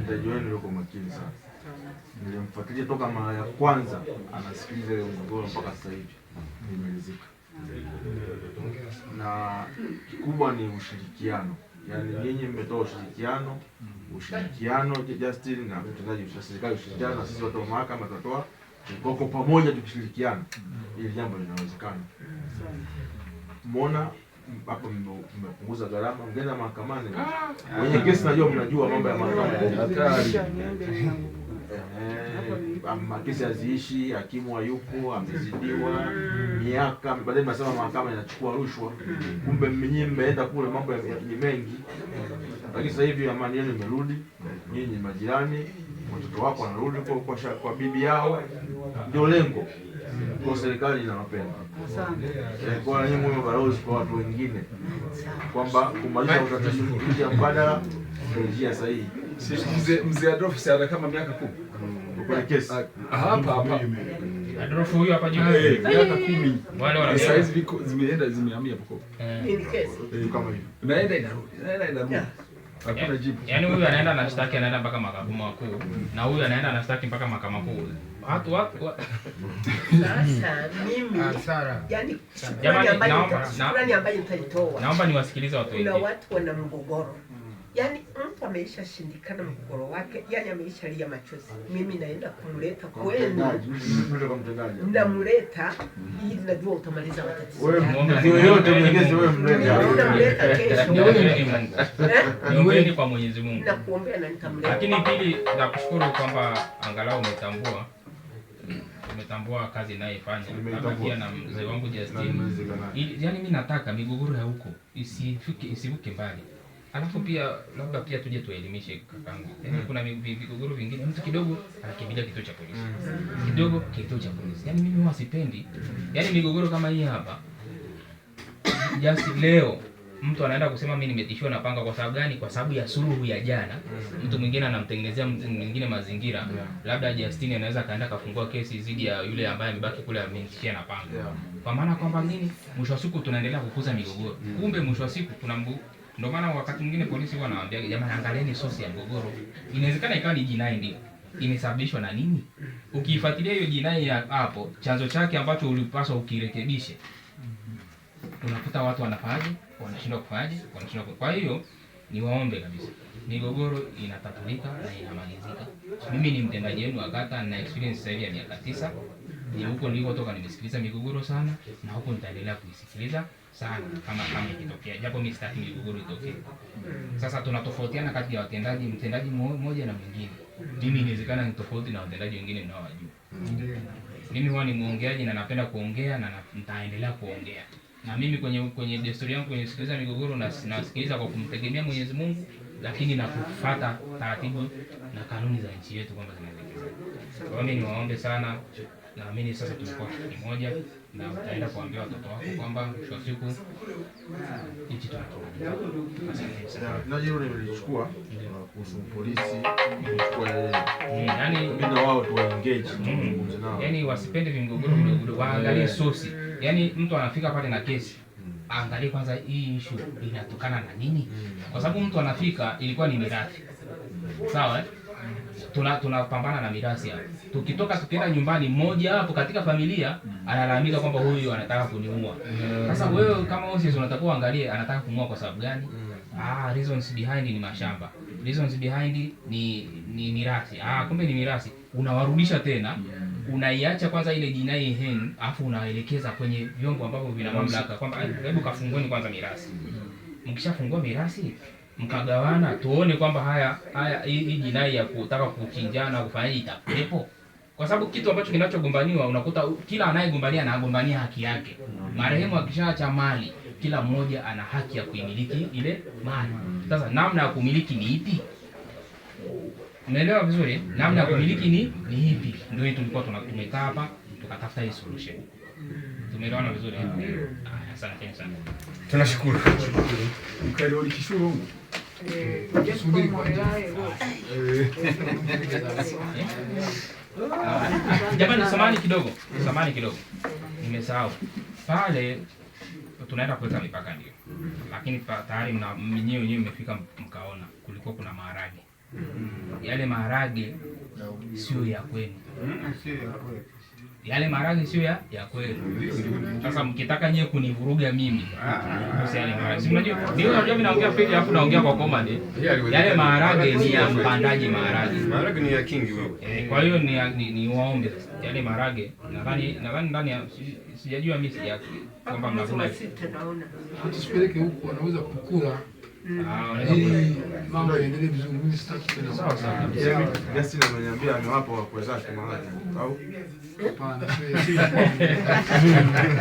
Mtendaji wenu yuko makini sana. Nilimfuatilia toka mara ya kwanza anasikiliza ile mgogoro mpaka sasa hivi nimeridhika. Na kikubwa ni ushirikiano, yaani nyinyi mmetoa ushirikiano, ushirikiano Justin na mtendaji wa serikali, ushirikiano na sisi watu wa mahakama tutatoa kwa pamoja, tukishirikiana ili jambo linawezekana. Muona hapo mmepunguza gharama, mngeenda mahakamani wenye kesi, najua mnajua mambo ya mahakama Hatari. Kesi haziishi, hakimu hayupo, amezidiwa miaka, baadaye mnasema mahakama inachukua rushwa, kumbe nyinyi mmeenda kule, mambo ni mengi. Lakini sasa hivi amani yenu imerudi, nyinyi ni majirani, watoto wako wanarudi kwa bibi yao, ndio lengo. Kwa serikali inawapenda. Kwa nyinyi mwe mabalozi kwa watu wengine kwamba kumaliza utatizo njia mbadala ndio njia sahihi. Mzee Adolf ana kama miaka 10 Kwenye kesi hapa hapa. Adolf huyu hapa juu. Miaka 10. Wale wana Sasa hizi viko zimeenda zimehamia Bukoba. Ni kesi. Vitu kama hivyo. Naenda inarudi, naenda inarudi. Hakuna jibu. Yaani huyu anaenda anashtaki anaenda mpaka mahakama makuu na huyu anaenda anashtaki mpaka mahakama kuu. Watu watu Sasa mimi yani Jamani, shukrani ambayo shukrani ambayo nitaitoa. Naomba niwasikilize watu Kuna wengine. watu wana mgogoro. Yaani mtu ameisha shindikana mgogoro wake, yani ameisha lia machozi. Mimi naenda kumleta Kwa kwenu. mtendaji, mimi kwa mtendaji. Namleta ili najua utamaliza matatizo Wewe yake. yoyote mwenyezi wewe mlete. Namleta kesho. Niombeni Mungu. Eh? Niombeni kwa Mwenyezi Mungu. Nakuombea na nitamleta. Lakini pili, nakushukuru kwamba angalau umetambua kazi inayoifanya. Labda pia na mzee wangu Justin. Yaani mimi nataka migogoro ya huko isifike isivuke mbali. Alafu pia labda pia tuje tuelimishe kakangu. Yaani kuna migogoro vingine mtu kidogo anakimbilia kituo cha polisi. Kidogo kituo cha polisi. Yaani mimi huwa sipendi. Yaani migogoro kama hii hapa. Just leo mtu anaenda kusema mimi nimetishiwa na panga kwa sababu gani? Kwa sababu ya suluhu ya jana. Mtu mwingine anamtengenezea mtu mwingine mazingira. Labda Justin anaweza kaenda kafungua kesi dhidi ya yule ambaye amebaki kule ametishia na panga. Kwa maana kwamba nini? Mwisho wa siku tunaendelea kukuza migogoro. Kumbe mwisho wa siku kuna ndio maana wakati mwingine polisi huwa wanawaambia jamani, angalieni source ya mgogoro. Inawezekana ikawa ni jinai ndio. Imesababishwa na nini? Ukiifuatilia hiyo jinai ya hapo, chanzo chake ambacho ulipaswa ukirekebishe, unakuta watu wanafanyaje? Wanashindwa kufanyaje? Wanashindwa. Kwa hiyo niwaombe kabisa, migogoro inatatulika na inamalizika. Mimi ni mtendaji wenu wa kata na experience sasa hivi ya miaka 9. Ni huko nilikotoka nimesikiliza migogoro sana na huko nitaendelea kuisikiliza sana kama ikitokea, japo mimi sitaki migogoro itokee. Sasa tunatofautiana kati ya watendaji, mtendaji mmoja na mwingine. Mimi inawezekana ni tofauti na watendaji wengine mnaowajua. Mimi huwa ni muongeaji na napenda kuongea na nitaendelea kuongea. Na mimi kwenye desturi yangu kwenye kusikiliza migogoro na nasikiliza kwa kumtegemea Mwenyezi Mungu, lakini na kufuata taratibu na kanuni za nchi yetu kwamba zinaelekeza. Kwa hiyo mimi niwaombe sana, naamini sasa tumekuwa kitu kimoja na utaenda kuambia watoto wako kwamba mwisho wa siku nchi tunakimaliza. Asante sana. Na hilo nimelichukua kuhusu polisi, nimechukua yeye. Yaani Mimi na wao tu engage tuzungumze nao. Yaani wasipende vimgogoro vidogo, waangalie source. Yaani mtu anafika pale na kesi, angalie kwanza hii issue inatokana na nini? Kwa sababu mtu anafika ilikuwa ni mirathi. Sawa eh? Tunapambana na mirathi hapo. Tukitoka tukienda nyumbani, mmoja hapo katika familia analalamika kwamba huyu anataka kuniua. Sasa wewe kama OCS unatakiwa uangalie anataka kumuua kwa sababu gani? Reasons behind ni mashamba. Reasons behind ni mirathi. Kumbe ni mirathi. Unawarudisha tena. Unaiacha kwanza ile jinai hen, afu unaelekeza kwenye vyombo ambavyo vina mamlaka kwamba hebu kafungueni kwanza mirathi. Mkishafungua mirathi mkagawana, tuone kwamba haya hii jinai ya kutaka kuchinjana kufanyaje itakuwepo. Kwa sababu kitu ambacho kinachogombaniwa unakuta kila anayegombania anagombania haki yake. Marehemu akishaacha mali, kila mmoja ana haki ya kuimiliki ile mali. Sasa namna ya kumiliki ni ipi? Umeelewa vizuri? Namna ya kumiliki ni ipi? Ndio hii tulikuwa tumekaa hapa tukatafuta hii solution. Tumeelewana vizuri? Asante sana. Tunashukuru. Mkairoli kishuru. Jamani, samahani kidogo. Nimesahau. Pale tunaenda kuweka mipaka ndio. Lakini tayari mna wenyewe mmefika mkaona kulikuwa kuna maharage. Yale maharage sio ya kwenu. Yale maharage sio ya kwenu. Sasa mkitaka nyewe kunivuruga mimi kuhusu yale maharage. Si mnajua ndio, unajua mimi naongea pili alafu naongea kwa command. Yale maharage ni ya mpandaji maharage. Maharage ni ya kingi huyo. Kwa hiyo ni waombe sasa. Yale maharage nadhani ndani ya sijajua mimi sija kwamba Mwezi mnavuna. wa sita naona. Tusipeleke huku, wanaweza kukula Ah, wanaweza kula. ili mambo yaendelee vizuri. Mimi sitaki tena. Sawa sawa kabisa. Justin ameniambia amewapa wakwe zake maharage. Au Hapana, sio ya kwangu.